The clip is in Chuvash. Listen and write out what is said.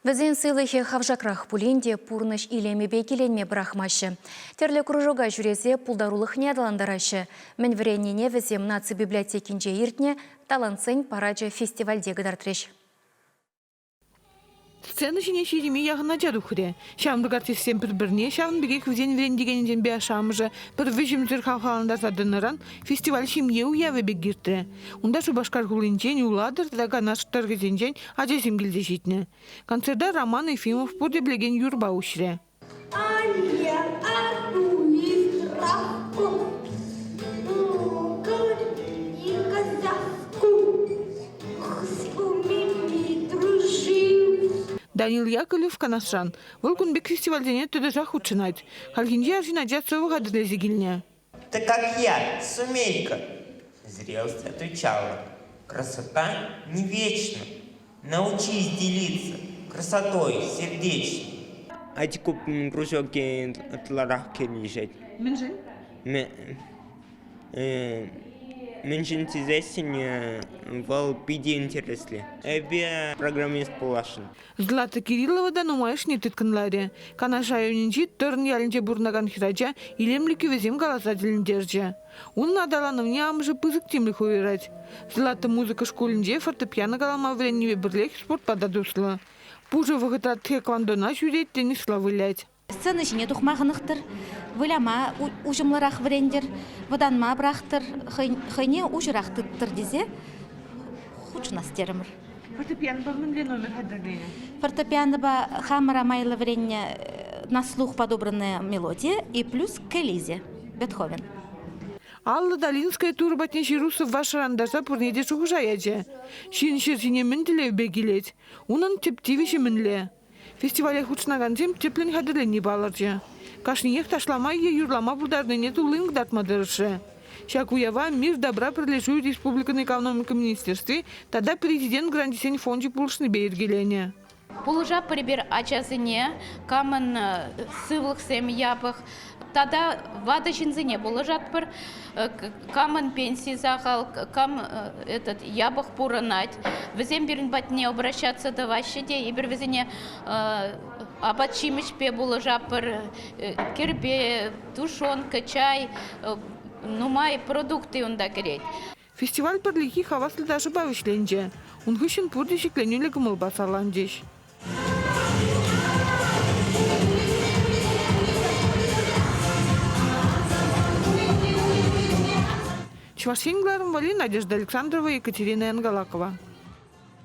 Вӗсен сывлӑхӗ хавшакрах пулин те пурнӑҫ илемӗпе киленме пӑрахмаҫҫӗ. Тӗрлӗ кружока ҫӳресе пултарулӑхне аталантараҫҫӗ. Мӗн вӗреннине вӗсем наци библиотекинче иртнӗ Талантсен парачӗ фестивальте кӑтартрӗҫ. Сцена ҫине ҫирӗме яхӑн ача тухрӗ. Ҫамрӑк артистсем пӗр-пӗрне, ҫавӑн пекех вӗсен вӗрентекенӗсемпе ашшӗ-амӑшӗ пӗр вӗҫӗмсӗр хавхалантарса тӑнӑран фестиваль ҫемье уявӗ пек иртрӗ. Унта Шупашкар хулинчен, Улатӑр тата Канаш тӑрӑхӗсенчен ачасем килсе ҫитнӗ. Концерта Роман Ефимов пурте пӗлекен юрпа уҫрӗ. Анне, администратку, Данил Яковлев Канашран. Вӑл кун пек фестивальсене тӑтӑшах хутшӑнать. Хальхинче арҫын ача сӑвӑ хатӗрлесе килнӗ. Ты как я, сумей-ка, зрелость отвечала. Красота не вечна. Научись делиться красотой сердечной. Ачи кружокӗ ытларах килӗшет. Мӗншӗн? Мӗншӗн тесессӗн вӑл питӗ интереслӗ. Эпӗ программист пуласшӑн. Злата Кириллова та нумайӑшне тыткӑнларӗ. Канаш районӗнчи Тӑрӑн ялӗнче пурӑнакан хӗрача илемлӗ кӗвӗсем каласа тӗлӗнтерчӗ. Унӑн аталанӑвне амӑшӗ пысӑк тимлӗх уйӑрать. Злата музыка шкулӗнче фортепиано калама вӗреннипе пӗрлех спортпа та туслӑ. Пушӑ вӑхӑтра тхэквондона ҫӳрет, теннисла вылять. Сцена ҫине тухма хӑнӑхтӑр, выляма уҫӑмлӑрах вӗрентӗр, вӑтанма пӑрахтӑр, хӑйне уҫӑрах тыттӑр тесе хутшӑнас терӗмӗр. Фортепианопа мӗнле номер хатӗрленӗ? Фортепианопа хамӑра майлӑ вӗреннӗ на слух подобранная мелодия и плюс к Элизе, Бетховен. Алла Долинская Турӑ патне ҫыру сӑвва шӑрантарса пурне те шухӑша ячӗ. Ҫын ҫӗр ҫине мӗн тӗллевпе килет? Унӑн тӗп тивӗҫӗ мӗнле? Фестивале хутшӑнакансем тӗплӗн хатӗрленни палӑрчӗ. Кашниех ташлама е юрлама пултарнине туллин кӑтартма тӑрӑшрӗ. Ҫак уява Мир добра пӗрлешӳ республикӑн экономика министерстви тата Президент гранчӗсен фончӗ пулӑшнипе йӗркеленӗ. Пулӑшатпӑр эпир ачасене, камӑн сывлӑхсем япӑх, тата ватӑ ҫынсене пулӑшатпӑр. Камӑн пенси сахал, кам этот япӑх пурӑнать, вӗсем пирӗн патне обращаться тӑваҫҫӗ те эпир вӗсене апат-ҫимӗҫпе пулӑшатпӑр, кӗрпе, тушенка, чай, нумай продукты унта кӗрет. Фестиваль пӗрлехи хаваслӑ ташӑпа вӗҫленчӗ. Ун хыҫҫӑн пурте ҫӗкленӳллӗ кӑмӑлпа саланчӗҫ. Чӑваш Ен кӑларӑм валли Надежда Александрова, Екатерина Янгалакова.